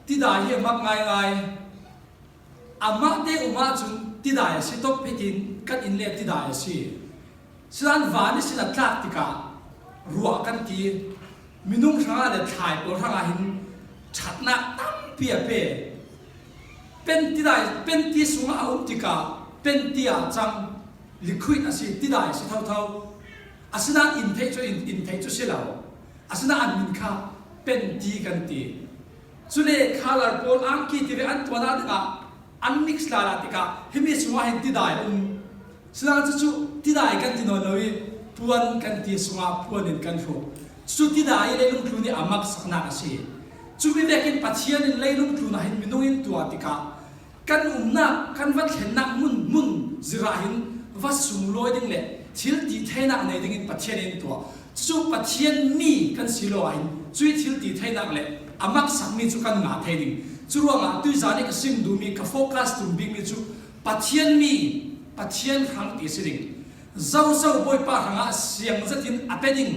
Tidai hi a mak ngaingai. Amah te um ahcun tidai a si top hitin kan inn le tidai a si. Sinain van i sin a tlak tikah ruah kan ti. Minung hrangah le thlai pawl hrangah hin ṭhatnak tampi a pe. Pentidai penti sungah a um tikah penti ah cang liquid a si tidai a si thotho. Asinain inn theih cu inn theih cu si lo. Asinain an min kha penti kan ti. Cule color pawl angki tive an tuan ah dingah an mix la la tikah himi sungah hin tidai a um. Sinain cucu tidai kan ti nawn lo i puan kan ti sungah puan in kan hruk. Cucu tidai i leilung tlu nih a mak saknak a si. Cu mi vekin Pathian in leilung tlun ah hin minung in tuah tikah kan umnak kan va thlennak hmun hmun zirah hin va sunglawi ding le thil ti theinak nei ding in Pathian in tuah. Cucu Pathian mi kan si lo ah hin cui thil ti theinak le a maksakmi cu kan ngah thei ding. Cu ruangah tuizan i ka sim duhmi ka focus tum bikmi cu Pathian mi Pathian hrang ti si ding. Zozo Bawipa hrangah siang zetin a pe ding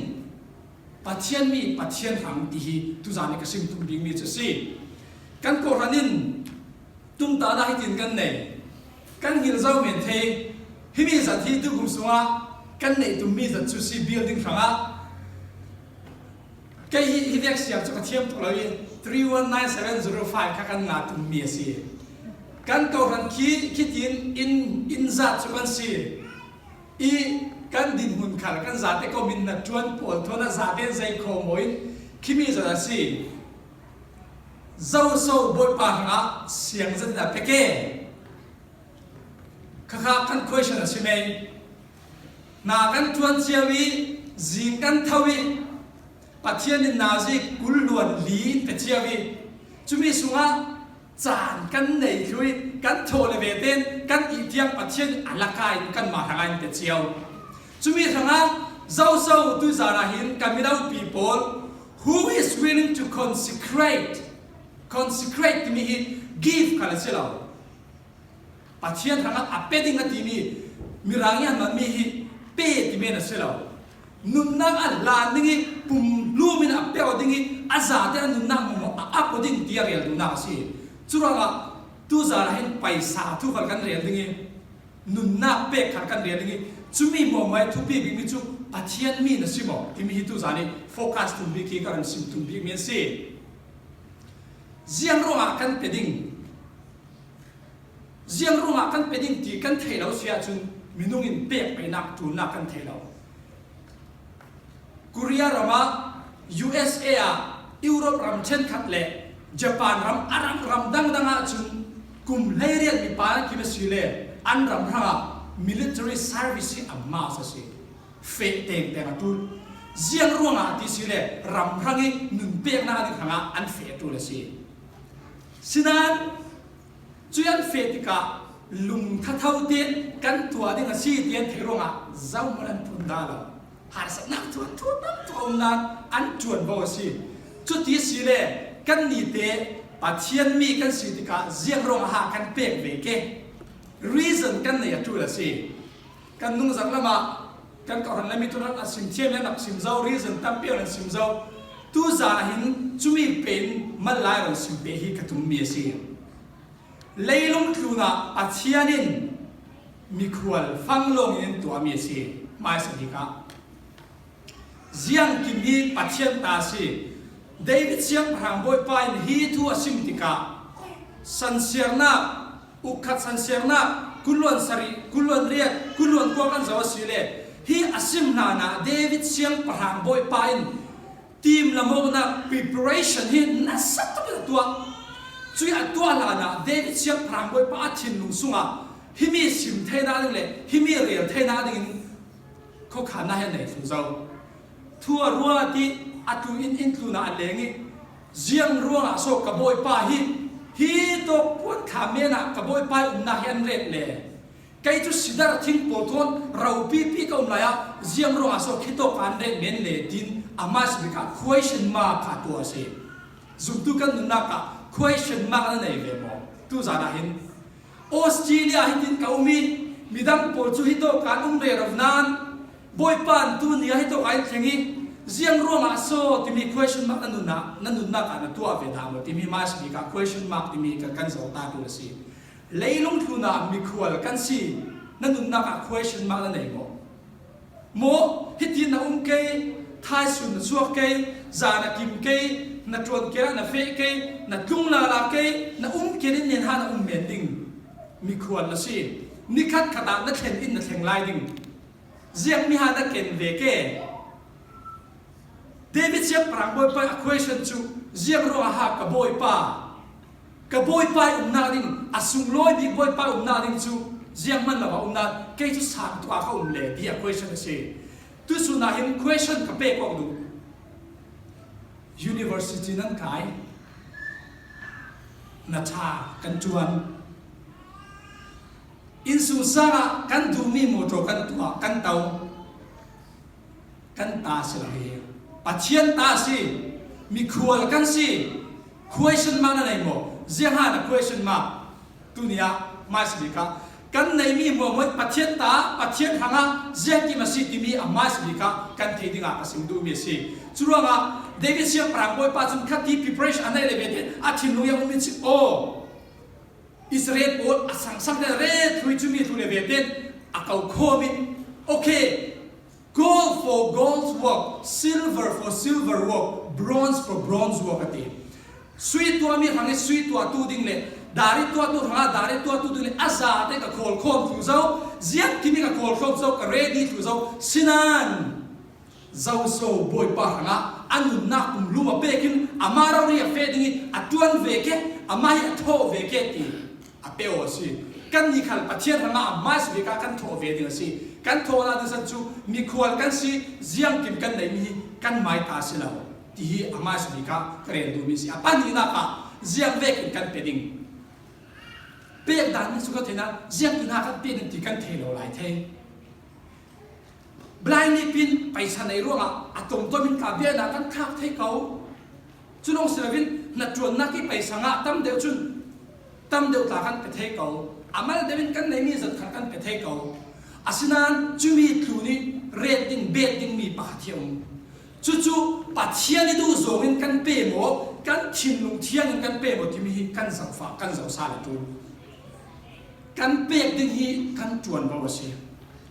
Pathian mi Pathian hrang ti hi tuzan i ka sim tum dingmi cu si. Kan kawhhran in tumtana hitin kan nei. Kan hngilh zo men thei. Himi zat hi tukum sungah kan neih tummi zat cu si building hrangah kei hi hi vek siang cu ka thiam tuk lo i 319705 kha kan nga tummi a si. Kan kawhhran khi khitin inn inn zat cu kan si. I kan dinhmun khal kan zate kom in na ṭuan pawl thuan a zaten zei kho maw in khimi zat a si. Zoso Bawipa hrangah siang zat in a peke. Khakha kan question a si mei. Hna kan ṭuan cio i zing kan tho i Pathian in nazi 20 luan li in pe cio i cumi sungah caan kan nei thlu i kan thaw le ve ten kan ih tiang Pathian a laka in kan mah hrangah in pe cio. Cumi hrangah zoso tuzan ah hin ka mino pi pawl who is willing to consecrate consecrate timi hi give kha le si lo. Pathian hrangah a pe ding a timi mirang i an hmanmi hi pe ti men a si lo. Nunnak a hlan ding i pumhlum in a peo ding i a zate a nunnak mawmaw a ap ding ti a rel duhnak a si. Curuangah tuzan ah hin paisa thu khal kan rel ding i nunnak pek kha kan rel ding i cumi mawmai thupi bikmi cu Pathian mi na si maw timi hi tuzan i focus tum bik hi ka ran sim tum bikmi an si. Ziang ruangah kan pe ding Ziang ruangah kan pe ding ti kan thei lo si ahcun minung in pek peinak ṭulnak kan thei lo. Korea ram ah, USA ah, Europe ram ṭhenkhat le Japan ram a ram ram dangdang ahcun kum 18 mipa an kim a si le an ram hrangah military service hi a mass a si. Feh tengteng a ṭul. Ziang ruangah ti si le ram hrang i nun peknak ding hrangah an feh a ṭul a si. Sinain Cui an feh tikah lung thatho tein kan tuah ding a si ti an theih ruangah zohhmanh an phun dah lo. Harsatnak cu an thu tam tuk a um nain an ṭuanvo a si. Cuti si le kan nih te Pathian mi kan si tikah ziang ruangah ha kan pek ve ke? Reason kan nei a ṭul a si. Kan nungzak lam ah kan kohhran le mi tu rak an sim thiam le rak sim zo reason tampi an sim zo. Tuzaan ah hin cumi pe in mal lai ron sim pe hi ka tummi a si. Leilung tlun ah Pathian in mikhual fanglawng in tuahmi a si. Hmaisa bik ah. Ziang kim hi Pathian ta a si. David siangpahrang Bawipa in hi thu a sim tikah sansiarnak, ukkhat sansiarnak, kuluan sarih, kuluan riat, kuluan kua kan zoh a si le hi a sim hlan ah David siangpahrang Bawipa in timhlamawknak preparation hi nasa tuk in a tuah. Cui a tuah hlan ah David siangpahrang Bawipa a thinlung sungah himi sim theinak ding le himi rel theinak ding in khuakhannak he nei thlu zo. Thua rua ti atu in inn tlun ah a leng i ziang ruangah so ka bawipa hi hi tawk puan thla men ah ka bawipa umnak hi an ret le kei cu sidar thing pawl thawn ropi pi ka um lai ah ziang ruangah so khi tawk an ret men le tin amas bik ah question mark kha tuah a si. Zumtu kan nunnak ah question mark na nei ve maw? Tu zan ah hin Australia hitin ka um i midang pawl cu hi tawk an um re ro nain Bawipa an tu ni ah hi tawk ah in thleng i Ziang ruangah so timi question mark na nunah na nunnak ah na tuah ve dah maw timi hmasa bik ah question mark timi kan kan zoh ta tu a si. Leilung tlun ah mikhual kan si na nunnak ah question mark na nei maw? Maw hiti na um kei, thaisun na chuak kei, zan a kim kei, na ṭuan ke ah na feh kei, na tlung lala kei, na um ken in nen ha na um men ding mikhual na si. Nikhat khat ah na thlen in na thleng lai ding. Ziang mi ha na ken ve ke? David siangpahrang bawipa a question cu ziang ruangah ha ka bawipa ka bawipa i umnak ding a sunglawi bik bawipa umnak ding cu ziang hman lo ah umnak kei cu sang tu ah ka um le ti a question a si. Tuchun ah hin question ka pek awk duh. University nan kai na tha kan tuan Innsung sang ah kan duhmi mawṭaw kan tuah, kan to. Kan ta si lo hi. Pathian ta si. Mikhual kan si. Question mark na nei maw? Ziangha na question mark? Tuni ah hmaisabik ah kan neimi muamuan Pathian ta, Pathian hrangah ziangkim a si timi a hmaisabik ah kan thei dingah ka sim duhmi a si. Curuangah David siangpahrang bawipa cun khati preparation a neih le ve te a thinlung i a ummi cu aw Israel pawl a sangsang te re thui cu mi thu le ve ten a ko khawm in okay gold for gold work silver for silver work bronze for bronze work ati sui tuah mi hrang i sui tuah tu ding le dari tuah tu hrang ah dari tuah tu ding le a za te ka khawl khawm thlu zo ziak kimi ka khawl khawm zo ka ready thlu zo sinan Zoso Bawipa hrangah a nunnak pumlum a pek in amah rori a feh ding i a ṭuan ve ke, amah hi a thawh ve ke ti a pe aw a si. Kan nih khal Pathian hrangah amah si bik ah kan thawh ve ding a si. Kan thawhnak ding san cu mikhual kan si, ziangkim kan neimi hi kan mai ta si lo ti hi amah si bik ah ka rel duhmi a si. A pahnihnak ah ziang vek in kan pe ding. Pek dan hi cu ka thei na ziang tu hna kan pe ding ti kan thei lo lai thei. Blind nih pin paisa nei ruangah a tomtom in ka bia na kan thlak thei ko. Cu lawng si loin na ṭuannak i paisa ngah tam deuh cun tam deuh tla kan pe thei ko. A mal deuh in kan neimi zat khan kan pe thei ko. Asinain cumi tlu nih ret ding bet dingmi pakhat hi a um. Cucu Pathian i duh zawng in kan pe maw, kan thinlung thiang in kan pe maw timi hi kan zohfah kan zohsa le ṭul. Kan pek ding hi kan ṭuanvo a si.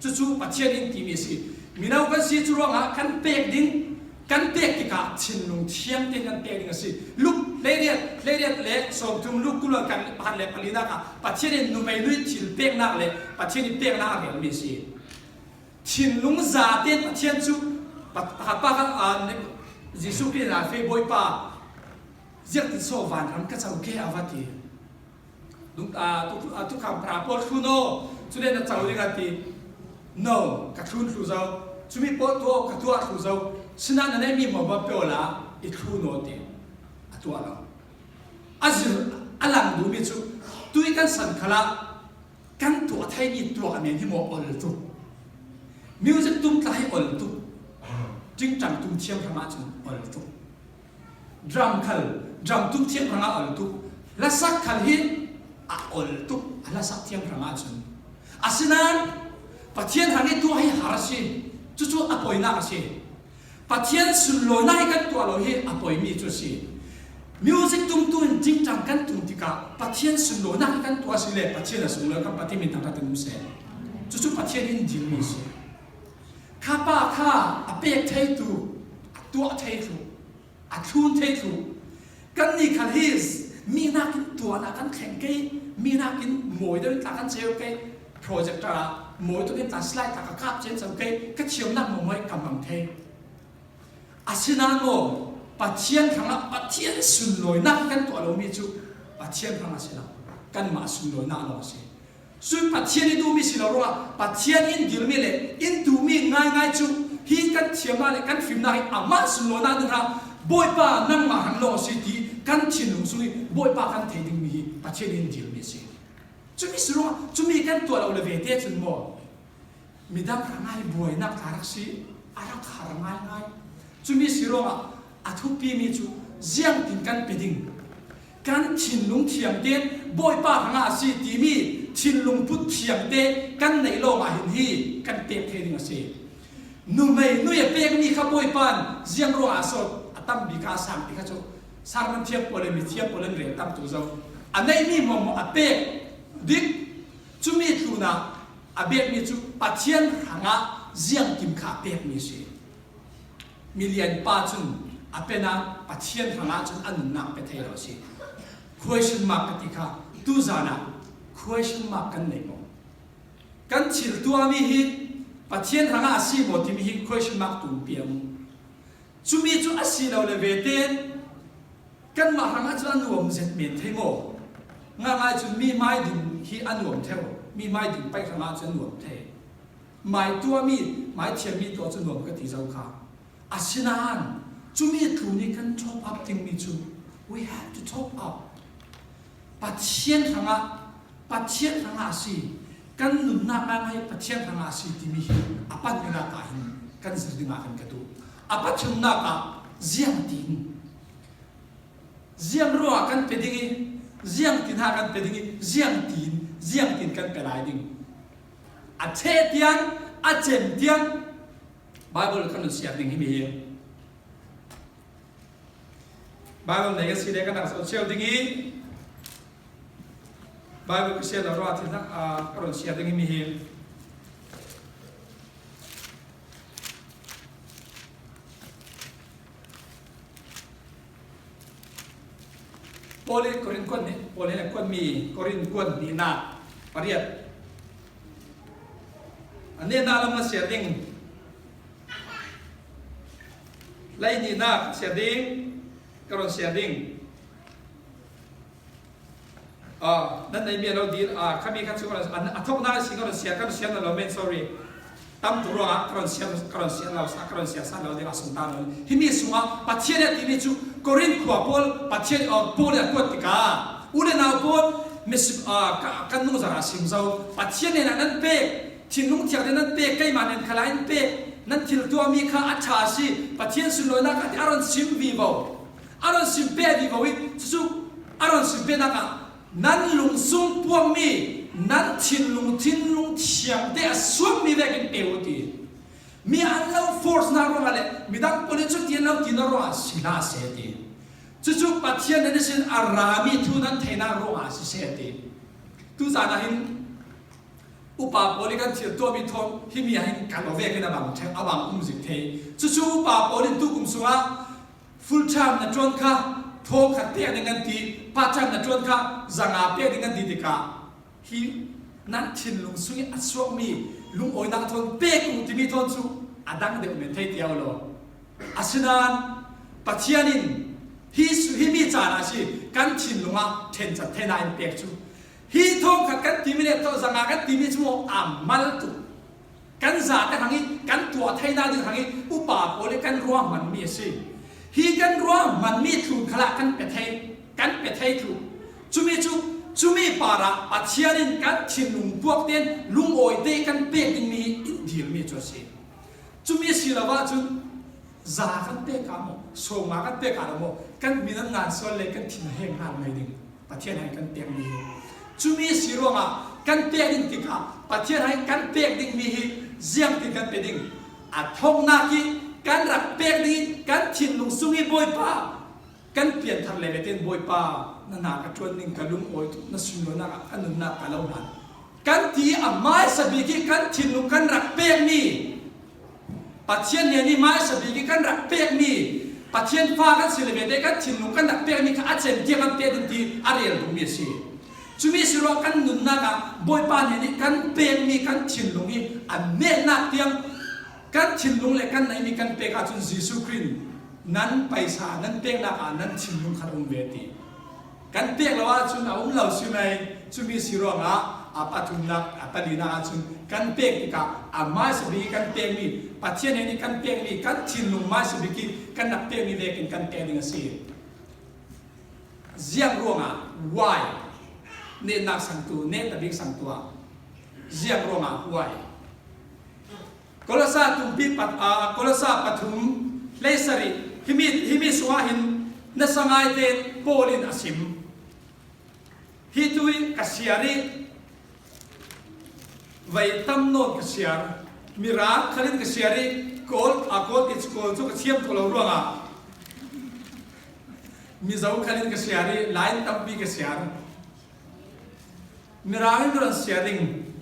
Cucu Pathian in timi a si. Mino kan si cu ruangah kan pek ding kan pek tikah thinlung thiang tein kan pek ding a si. Luke 18, 18 le 30 Luke 20 kan pakhat le palinak ah Pathian in numei nui thil peknak le Pathian i peknak a relmi a si. Thinlung za tein Pathian cu pakhat pa kha Jesuh Khrih na fe Bawipa ziak tin so vanram ka co ke a va ti. Tukham pra pawl thlun aw cule na co ding an ti no ka thlun thlu zo cumi pawl tuah ka tuah thlu zo sinah na neihmi maw ma peo la i thlun aw ti a tuah lo a zir a lang duhmi cu tui kan san khala kan tuah theimi tuah men hi maw ol tuk music tum tla hi ol tuk tingtang tum thiam hrang ahcun ol tuk Drum khal drum tuk thiam hrangah ol tuk hlasak khal hi a ol tuk a hlasak thiam hrangah cun asinain Pathian hrang i tuah hi har a si cucu a poinak a si Pathian sunlawinak hi kan tuah lo hi a poimi cu a si music tumtu in tingtang kan tum tikah Pathian sunlawinak hi kan tuah si le Pathian a sunglawi kan Pathian min thangṭhat in um seh cucu Pathian in dilmi a si Kha pa kha a pek theitu, a tuah theitu, a thlun theitu. Kannih khal hi mi nakin tuan ah kan thleng kei, mi nakin mawi deuh in tla kan ceu kei, projector ah mawi tuk in tla slide tla ka kap cem cem kei, ka thiamnak maw mawi ka hmang thei. Asinain maw Pathian hrangah Pathian sunlawinak kan tuah lomi cu Pathian hrang a si lo. Kanmah sunlawinak lawng a si. Cun Pathian i duhmi si lo ruangah Pathian in dirmi le in duhmi ngaingai cu hi kan thiamnak le kan fimnak hi amah sunlawinak ding hrang Bawipa nangmah hrang lawng a si ti kan thinlung sung i Bawipa kan thei dingmi hi Pathian in dirmi a si. Cumi si ruangah cumi kan tuah lo le ve te cun maw midang hrang ah hi buainak a rak si a rak har ngaingai. Cumi si ruangah a thupimi cu ziangtin kan pe ding kan thinlung thiang tein Bawipa hrangah a si timi thinlung put thiang te kan neih lawngah hin hi kan pek thei ding a si. Nuhmei nui a pekmi kha Bawipa'n ziang ruangah a sawt a tam bik ah a sang ti kha cu sermon thiam pawl le mithiam pawl an rel tam tuk zo. A neihmi hmuahhmuah a pek dik. Cumi tlun ah a pekmi cu Pathian hrangah ziangkim kha a pekmi a si. Milian pa cun a pen ah Pathian hrangah cun a nunnak pe thei lo a si. Question mark ka ti kha tuzan ah question mark kan nei maw? Kan thil tuahmi hi Pathian hrangah a si maw timi hi question mark tumpi a um. Cumi cu a si lo le ve tein kanmah hrangah cun a nuam zet men thei maw? Ngangai cun mi hmai ding hi a nuam theu. Mi hmai ding paih hrangah cun a nuam thei. Mai tuahmi, mai thiammi tuah cu nuam ka ti zau kha. Asinain cumi tlu nih kan top up dingmi cu we have to top up. Pathian hrangah Pathian hrangah a si kan nunnak ngai Pathian hrangah a si timi hi a panhnak ah hin kan zir dingah kan ka duh. A pathumnak ah ziang tin ziang ruah kan pe ding i ziang tin ha kan pe ding i ziang tin ziang tin kan pe lai ding a cheh tiang a cem tiang Bible kan siar ding hi mi hi Bible nei kan si le kan rak zoh cio ding i Bible ka sian lo ruah thil ka ron siar ding hi mi hi Paul i Korin kuan nih Paul nih a kuanmi Korin kuan hnihnak pariat a nehnak lam a siar ding Hleihnihnak chia ding, ka rawn share ding. Uh, nan nei mi lo dil uh, khami kha chu a thok na si ka rawn share ka rawn share na lo men sorry tam tu ruangah ka rawn share ka rawn share lo sa ka rawn share sa lo ding a sung ta lo hi mi sungah Pathian ya timi chu Korin khua pawl Pathian uh, Paul ya kuat tikah u le nau pawl mis uh, kan nung zara sim zo Pathian ne nan pek Thinlung thiang te nan pek, keimah nen khala in pek, nan thil tuahmi kha a ṭha a si, Pathian sunlawinak kha ti a ron sim vivo. A ron sim pe vivo i cucu a ron sim penak ah nan lungsung puangmi, nan thinlung thinlung thiang te a suammi vek in pe u ti. Mi an lo force na ruangah le midang pawl nih cuti an lo ti na ruangah si hlah seh ti. Cucu Pathian nan sin a rami thu nan theihnak ruangah si seh ti. Tuzaan ah hin Upa pawl i kan thil tuahmi thawng himi ah hin kan awek in a bang ṭheu a bang um zik thei. Cucu upa pawl in tukum sungah full time na ṭuan kha thaw khat pek ding an ti, part time na ṭuan kha zanga pek ding an ti tikah hi nan thinlung sung i a chuakmi lungawinak thawn pek u timi thawn cu a dang deuh men thei tiao law. Asinain Pathian in hi hi mi caan ah si kan thinlung ah ṭhencat thena in pek cu Hi thawngkhat kan timi le zanga kan timi cu aa mal tuk. Kan zate hang i kan tuah theinak ding hang i upa pawl i kan ruahmanmi a si. Hi kan ruahmanmi thlun khala kan pe thei, kan pe thei thlu. Cumi cu cumi par ah Pathian in kan thinlung tuak tein lungawi te kan pek dingmi hi in dirmi cu a si. Cumi si lo ahcun za kan pek ah maw, sawma kan pek ah maw, kan min an ngan sual le kan thin a heng ngan mai ding. Pathian hai kan pekmi hi. Cumi si ruangah kan pek ding tikah Pathian hai kan pek dingmi hi ziang tin kan pe ding. A thongnak hi kan rak pek ding kan thinlung sung i Bawipa kan pianthar le vetin Bawipa na hna ka ṭuan ning ka lung awi tuk na sunlawinak ah ka nunnak ka lo hlan kan ti a hmaisa bik i kan thinlung kan rak pekmi Pathian nih nih hmaisa bik i kan rak pekmi Pathian fa kan si le vete kan thinlung kan rak pekmi kha a cem tiang an pek ding ti a rel duhmi a si. Cumi si ruah kan nunnak ah Bawipa nih nih kan pekmi kan thinlung i a nehnak tiang kan thinlung le kan neihmi kan pek ahcun Jesuh Khrih nan paisa nan peknak ah nan thinlung kha um ve ti. Kan pek lo ahcun a um lo si mei cumi si ruangah a pathumnak a palinak ahcun kan pek tikah a hmaisabik i kan pekmi Pathian he nih kan pekmi kan thinlung hmaisabik i kan rak pekmi vek in kan pek ding a si. Ziang ruangah why nehnak sangtu nehna bik sangtu ah ziang ruangah why Kolosa tumpi pat ah Kolosa pathum hleisarih himi himi sungah hin nasa ngai tein Paul in a sim. Hi tu i ka siar i vei tam nawn ka siar mirang khalin ka siar i Kawl a kawl ti cu kawl cu ka thiam tuk lo ruangah Mizo khal in ka siar i line tampi ka siar. Mirang in ron sia ding.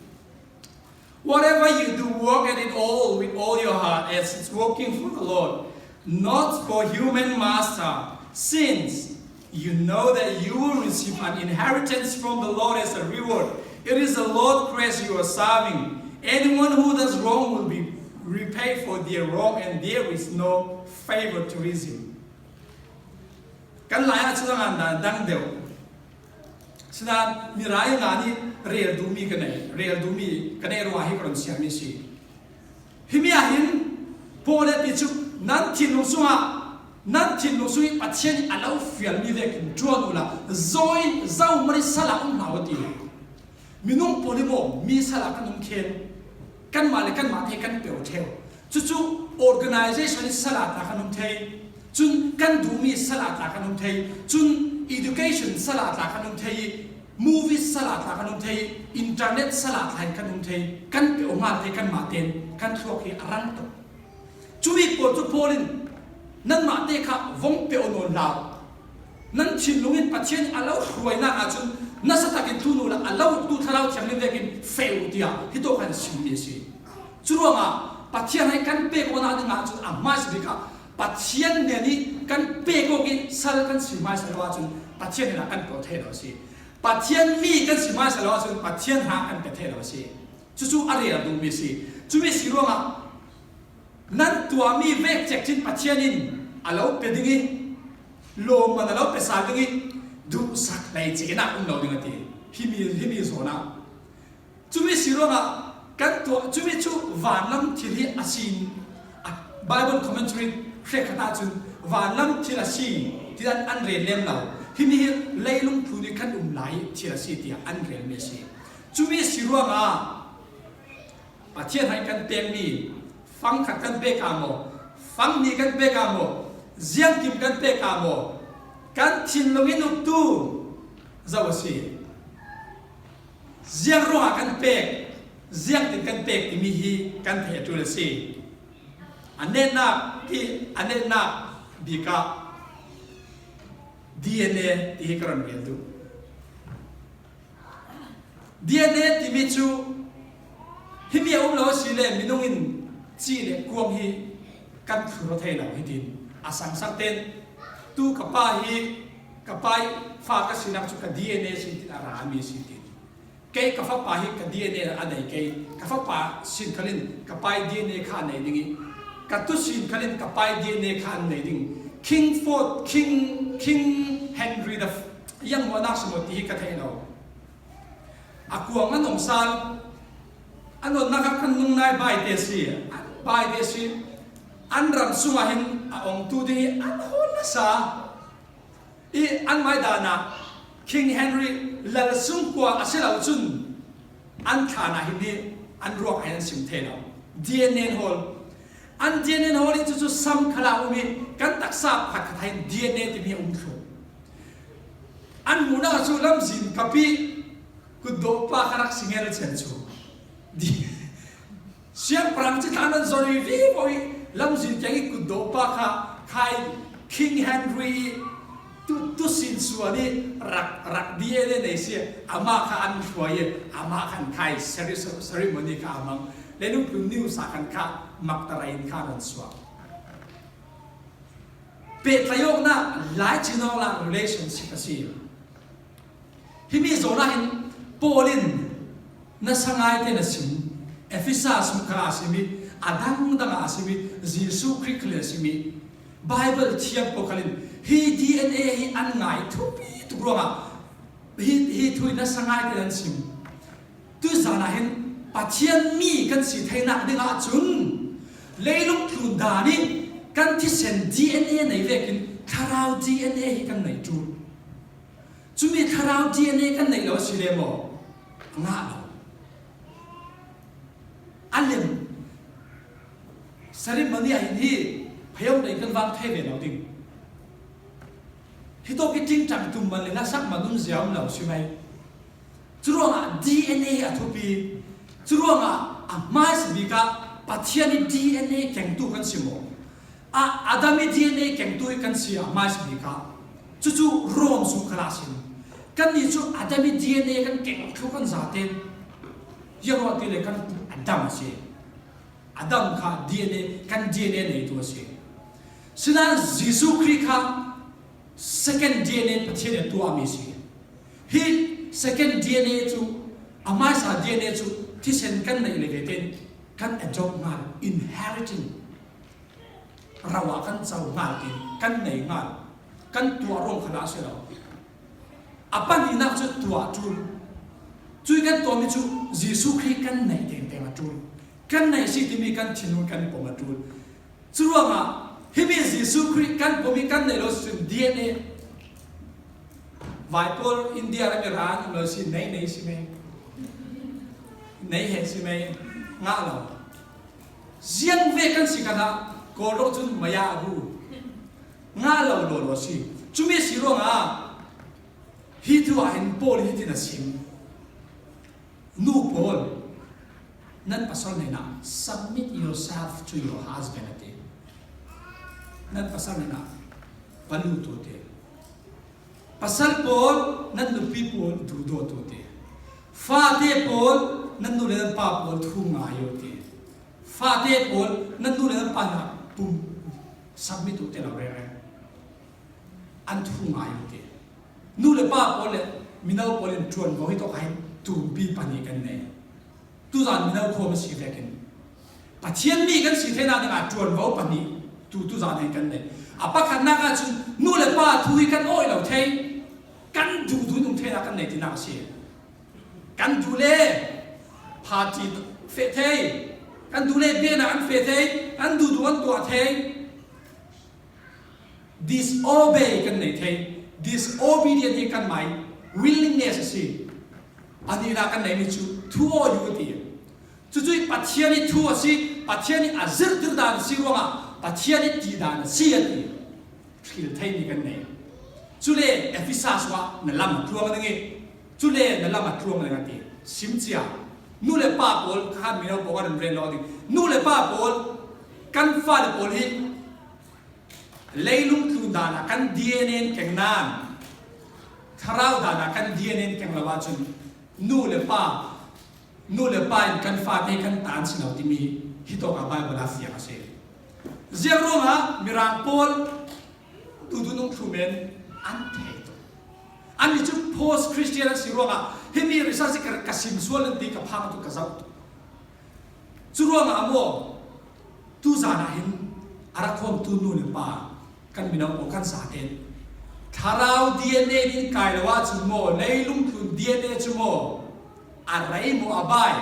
Whatever you do, work at it all with all your heart as it's working for the Lord, not for human master, since you know that you will receive an inheritance from the Lord as a reward. It is the Lord Christ you are serving. Anyone who does wrong will be repaid for their wrong, and there is no favoritism. Kan lai ah cun a dang deuh. Sinain mirai nga nih rel duhmi ka nei, rel duhmi ka neih ruangah hi ka ron siami a si. Himi ah hin Paul le ti cu nan thinlung sungah nan thinlung sung i Pathian nih a lo fialmi vekin ṭuan u la zawi zo mari sal ah um hlah u ti. Minung pawl hi maw mi sal ah kan um khen kanmah le kanmah the kan peo ṭheo. Cucu organization i sal ah tla kan um thei. Cun kan duhmi sal ah tla kan um thei. Cun education sal ah tla kan um thei i movies sal ah tla kan um thei i internet sal ah tla in kan um thei. Kan pe ungal te kanmah tein kan thluak hi a rang tuk. Cu bik pawl cu Paul in nanmah te kha vong pe nawn hlah. Nan thinlung in Pathian a lo hruainak ahcun nasa takin thu nu la a lo tu thlarau thianghlim vekin fe u tiah hi to khan chimmi a si. Cu ruangah Pathian he kan pek awk ding ahcun a hmaisa bik ah Pathian nen i kan pek awk i sal kan si hmaisa lo ahcun Pathian nih kan tuah thai lo a si. Pathian mi kan si hmaisa lo ahcun Pathian hna kan pe thai lo a si. Cucu a rel duhmi a si. Cumi si ruangah nan tuahmi vekcek cin Pathian in a lo pe ding i lawmman a lo pe sal ding i duhsak lei cin ah um lo ding a ti. Himi himi zawn ah Cumi si ruangah kan tuah cumi cu vanlam thil hi a si Bible commentary hrek ahcun vanlam thil a si ti an rel lem lo. Himi hi leilung phu nih khan um lai thil a si tiah an relmi a si. Cumi si ruangah Pathian hai kan pekmi fang khat kan pek ah maw fang hnih kan pek ah maw ziangkim kan pek ah maw kan thinlung in uktu zo a si. Ziang ruangah kan pek, ziangtin kan pek timi hi kan theih a ṭul a si. A netnak hi a netnak bik ah DNA ti hi ka ron rel duh. DNA timi cu himi a um lo a si le minung in ci le kuang hi kan thlur thei lo hitin a sangsang ten tu ka pa hi Ka pa i fa ka sinak cu ka DNA sin tin a rami si tin. Kei ka fapa hi ka DNA a nei kei ka fapa sin khalin ka pa i DNA kha a nei ding i ka tu sin khalin ka pa i DNA kha an nei ding. King Ford King King Henry the yang mo nak simo ti hi ka thei lo. A kuang an ong sal an on nak kan nung nai bai te si an bai te si an ram sungah hin a ong tu ding i an hol nasa i an maidan ah King Henry lal sungkua a si lo cun an thlan ah hin nih an ruak ah hin an sim the lo. DNA hawl an DNA hawl i cucu sam khala um i kan taksa pakhat khat hin DNA timi a um thlu. An hmuhnak cu lamzin kapi kutdawh pa kha rak si ngel chen chu. Siangpahrang cu thlan an zor i vivo i lamzin tiang i kutdawh pa kha khai King Henry i tu tu sin suan i rak rak DNA nei si amah kha an hruai i amah khan khai ceremony kha amang lenung tlun news ah khan kha maktarai in kha an suak pehtlaih lai chinong lang relationship a si. Himi zawn ah hin Paul in nasa ngai te na sim. Ephesus mukha a simi, a dangdang ah a simi, Jesuh Khrih khali a simi, Bible thiam ko khalin hi DNA hi an ngai thupi tuk ruangah hi hi thui nasa ngai te an sim. Tu zan ah hin Pathian mi kan si theinak ding ahcun leilung tlun dan i kan thisen DNA nei vekin thlarau DNA hi kan nei ṭul. Cumi thlarau DNA kan neih lo a si le maw? A ngah lo. A lem. Ceremony ah hin hi pheo nei kan vang thei ve lo ding. Hi to ki tingtang tum man le hlasak man um zia um lo si mei. Curuangah DNA a thupi. Curuangah a hmaisa bik ah. Pathian i DNA kengtu kan si maw? A Adam i DNA kengtu i kan si ah hmaisa bik ah cucu Rom zung kha sin. Kannih cu Adam i DNA kan keng thlu kan zaten Yaruah ti le kan Adam a si. Adam kha DNA kan DNA neitu a si. Sinain Jesuh Khrih kha second DNA Pathian nih a tuahmi a si. Hi second DNA cu a hmaisa DNA cu thisen kan neih le ve tein kan adopt hngal inheriting ro ah kan co hngal ti kan nei hngal kan tuah ruang kha a si lo. A pahnihnak cu tuah a ṭul. Cui kan tuahmi cu Jesuh Khrih kan neih dengdeng a ṭul. Kan neih si timi kan thinlung kan i pom a ṭul. Curuangah himi Jesuh Khrih kan pom i kan neih lo cun DNA vai pawl India ram i ra an um lo si nei nei si mei nei he si mei ngah lo ziang ve kan si kan ah Kawl cun maya ru ngah lo law law si cumi si ruangah hi thu ah hin Paul hi tin a sim nu pawl nan pasal hnenah submit yourself to your husband a ti. Nan pasal hnenah palu tu ti. Pasal pawl nan nupi pawl duhdaw tu ti. Fate pawl nan nu le nan pa pawl thu ngai u ti. Fate pawl nan nu le nan pa hna pum submit u ti lo rere. An thu ngai u ti. Nu le pa pawl le mino pawl in ṭuanvo hi tok hin tumpi pahnih kan nei. Tuzan mino khawm a si vekin Pathian mi kan si theinak dingah ṭuanvo pahnih tu tuzan hin kan nei. A pakhatnak ah cun nu le pa thu hi kan awih lo thei, kan duh duh nung theinak kan nei tinak a si. Kan duh le party feh thei, kan duh le biaknak an fe thei, kan duh duh an tuah thei. Disobey kan nei thei. Disobedient hi kan mai willingness a si. Pahnihnak kan neimi cu thu aw yu ti. Cucu Pathian i thu a si, Pathian i a zirhtir dan a si ruangah Pathian i ti dan a si a ti. Thil theimi kan nei. Cule Ephesus ah na lam a tluang ding i cule na lam a tluang ding a ti. Sim cia. Nu le pa pawl kha mino pawl kan rian lo ding. Nu le pa pawl kan fale pawl hi leilung tlun dan ah kan DNA in keng nan thlarau dan ah kan DNA in keng lo ahcun nu le pa nu le pa in kan fate kan taan si lo timi hi tawk ah Bible ah fiang a si. Ziang ruangah Mirang pawl tudunung thlu men an thei tuk. Annih cu post Christian an si ruangah himi research ka, ka sim sual an ti ka phang tu ka zoh tuk. Cu ruangah maw tuzan ah hin a rak khawmtu nu le pa kan mino pawl kan zaten thlarau DNA in kai lo ahcun maw leilung tlun DNA cu maw a rei maw a bai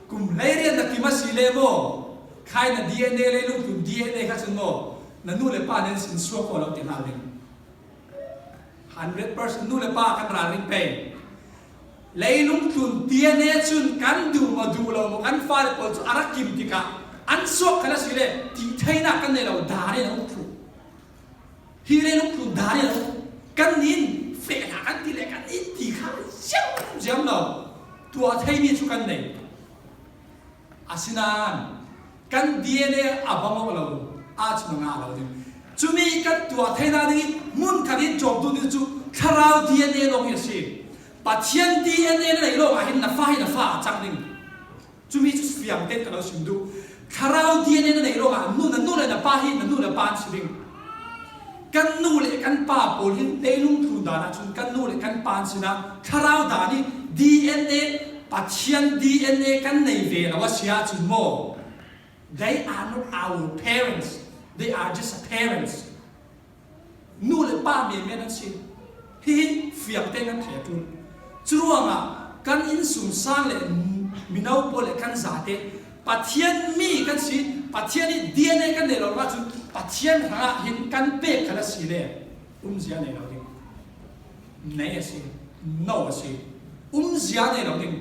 kum hleirian na kim a si le maw khai na DNA leilung tlun DNA kha cun maw na nu le pa nan sin suak ko lo ti hngal ding 100% nu le pa kan ralring pei Leilung tlun DNA cun kan duh maw duh lo maw kan fale pawl cu a rak kim tikah an suak kha si le ti theinak kan nei lo daar in a um thlu. Hi leilung tlun daar in a um. Kan nin fehnak kan ti le kan in ti kha ziam lo. Tuah theimi cu kan nei. Asinain kan DNA a bang awk lo ahcun a ngah lo ding. Cumi kan tuah theinak ding i hmun khat in cawmtu ding cu thlarau DNA lawng hi a si. Pathian DNA na neih lawng ah hin na fa hi na fa ah cang ding. Cumi cu fiang tein ka lo chim duh. Thlarau DNA na neih lawng ah nu na nu le na pa hi na nu le pa an si ding. Kan nu le kan pa pawl hin leilung tlu dan ahcun kan nu le kan pa an sinah thlarau dan i DNA Pathian DNA kan nei ve lo a si ahcun maw they are not our parents they are just parents nu le pa menmen an si hihi fiang tein kan thei a ṭul curuangah kan innsung sang le mino pawl le kan zate Pathian mi kan si Pathian i DNA kan nei lo ahcun Pathian hrangah hin kan pek kha na si le umzia nei lo ding nei a si no a si umzia nei lo ding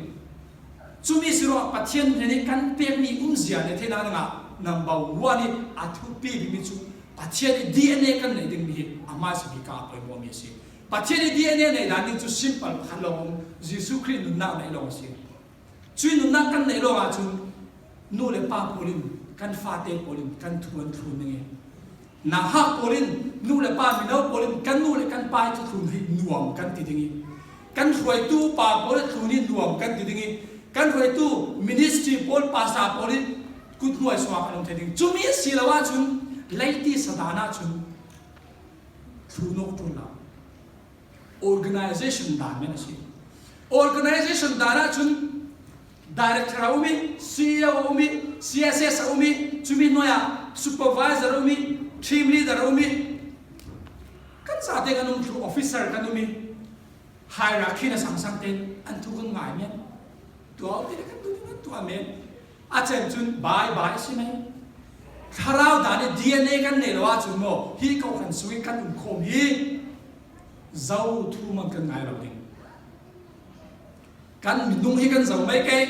cumi si ruah Pathian nih kan pekmi umzia ne theihnak dingah number one i a thupi bikmi cu Pathian i DNA kan neih dingmi hi amah si bik ah a pawimawhmi a si Pathian i DNA neih dan ding cu simple pakhat lawng um Jesuh Khrih nunnak neih lawng a si Cui nunnak kan neih lawng ahcun nu le pa pawl in kan fate pawl in kan thu an thlun ding i nahak pawl in nu le pa mino pawl in kan nu le kan pa i thuthlun hi nuam kan ti ding i kan hruaitu pa pawl i thlun hi nuam kan ti ding i kan hruaitu ministry pawl pastor pawl i kut hnuai sungah kan um thei ding. Cumi a si lo ahcun leiti sadan ahcun thlunawk ṭul lo. Organization dan men a si. Organization dan ahcun director a um i CEO a um i CSS a um i cumi hnuai ah supervisor a um i team leader a um i kan zate kan um thlu officer kan um i hierarchy na sangsang tein an thu kan ngai men tuah ti kan tu kan tuah men. A cem cun bai bai a si mei. Thlarau dan i DNA kan nei lo ahcun maw hi ko kan sung i kan um khawm hi zo thu man kan ngai lo ding. Kan minung hi kan zo mei kei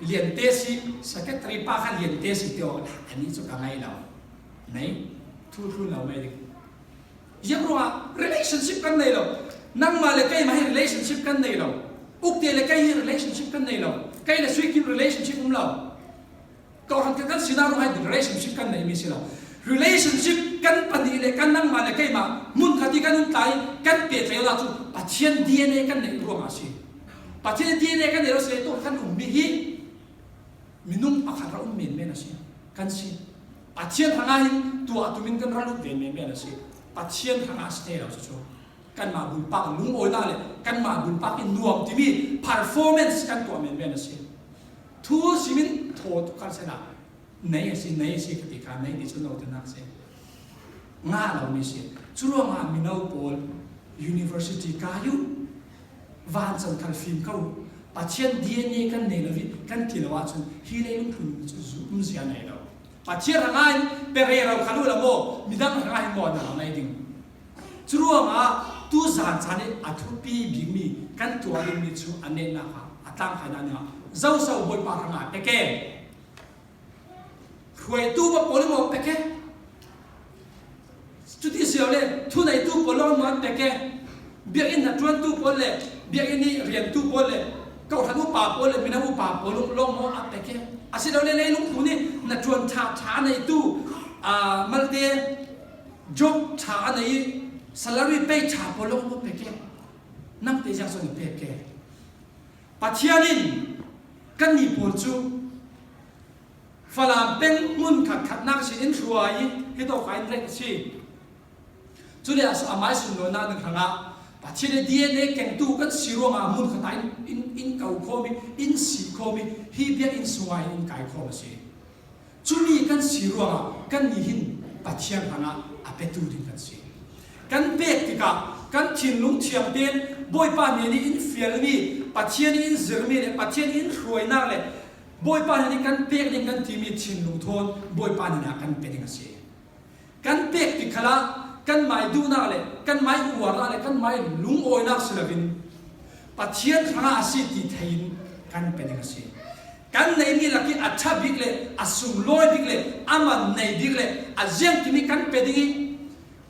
lian te si secretary pa kha lian te si te awk ani cu ka ngai lo. Nei thu thlun lo mei ding. Ziang ruangah relationship kan nei lo. Nangmah le keimah hi relationship kan nei lo. Ukte le kei hi relationship kan nei lo. Kei le Sui Kim relationship um lo. Kawhran kan sinak ruangah hi relationship kan nei mi si lo. Relationship kan pahnih le kan nangmah le keimah hmun khat i kan um tlai kan pehtlaih lo cu Pathian DNA kan neih ruangah a si. Pathian DNA kan neih lo si to kan um mi hi minung pakhat ra um menmen a si. Kan si. Pathian hrangah hin tuah tumin kan ra lut ve menmen a si. Pathian hrangah si te lo cucu. Kanmah bulpak lungawinak le kanmah bulpak in nuam timi performance kan tuah menmen a si. Thu simin thaw tuk kar sena nei a si nei a si ka ti kha nei ti cu no tinak si. Nga lo mi si. Cu ruangah mino pawl university kayu van chan khal fim ko Pathian DNA kan nei lo i kan ti lo ahcun hi leilung phun cu um zia nei lo. Pathian hrangah in perero kha lu la maw midang hrangah hin maw na nei ding. Cu ruangah tu zan caan i a thupi bikmi kan tuah dingmi cu a nehnak ah a tlangkai nak ah zoso Bawipa hrangah peke hruaitu va pawl maw peke Cuti si lo le thuneitu pawl lawng an pek i biakinn a ṭuantu pawl le biakinn i riantu pawl le kawhhran upa pawl le mino upa pawl lawng maw a pek i asilole leilung phu nih na ṭuan ṭha ṭha neitu malte job ṭha a nei i salary pay ṭha pawl lawng maw pek i nang te ziang song pek ke. Pathian in kannih pawl cu Falam peng hmun khat khatnak sin in hruai i hitawka in rek a si. Cule amai sunlawinak ding hrangah Pathian i DNA kengtu kan si ruangah hmun khat ah in, in, ko khawm i in si khawm i hi biakinn sungah hin in kai khawm a si. Cumi kan si ruangah kan nih hin Pathian hrangah a petu ding kan si. Kan pek tikah kan thinlung thiang tein Bawipa nih in fialmi, Pathian in zirmi le Pathian in hruainak le Bawipa nih kan pek ding kan timi thinlung thawn Bawipa nih a kan pe ding a si. Kan pek tik khal ah kan mai duhnak le kan mai uarnak le kan mai lungawinak si loin Pathian hrangah a si ti thei in kan pe ding a si. Kan neimi lak i a ṭha bik le a sunglawi bik le a man nei bik le a ziang timi kan pe ding i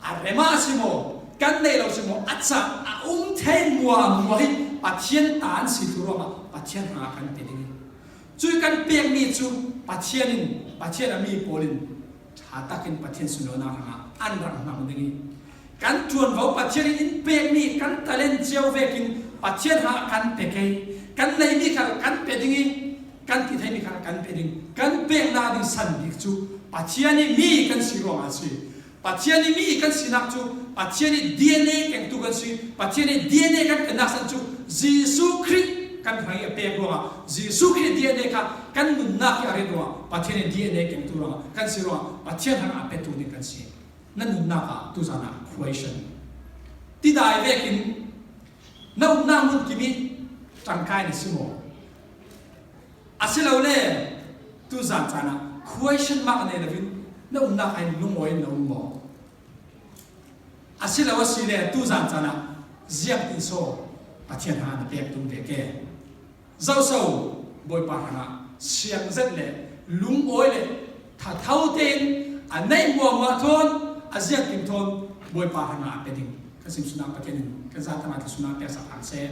a rem ah si maw kan nei lo si maw a cang a um thei mua mua hi Pathian ta an si tu ruangah Pathian hrangah kan pe ding cui kan pekmi cu Pathian in Pathian a mi pawl in ṭha takin Pathian sunlawinak hrangah an rak hmang ding i kan ṭuanvo Pathian in in pekmi kan talent cio vekin Pathian hrangah kan pe kei kan neimi kha kan pe ding i kan ti theimi kha kan pe ding kan peknak ding san bik cu Pathian i mi kan si ruangah a si. Pathian i mi kan sinak cu Pathian i DNA kengtu kan si. Pathian i DNA kan kennak san cu Jesuh Khrih kan hrang i a pek ruangah Jesuh Khrih DNA kha kan nunnak hi a rit ruangah Pathian i DNA kengtu ruangah kan si ruangah Pathian hrang a petu ding kan si. Na nunnak ah tuzan ah question tidai vekin na umnak hmun kim i ṭangkai na si maw? Asilole tuzan caan ah question mark nei loin na umnak ah hin lungawi in na um maw? Asilo asile tuzan caan ah ziang tin so Pathian ha na pek tung ve ke? Zoso Bawipa hrangah siang zet le lungawi le thatho tein a neih muangmah thawn a ziang tim thawn Bawipa hrangah a pe ding kan sim sunak Pathian in kan zatama tla sunak pek sak hram seh.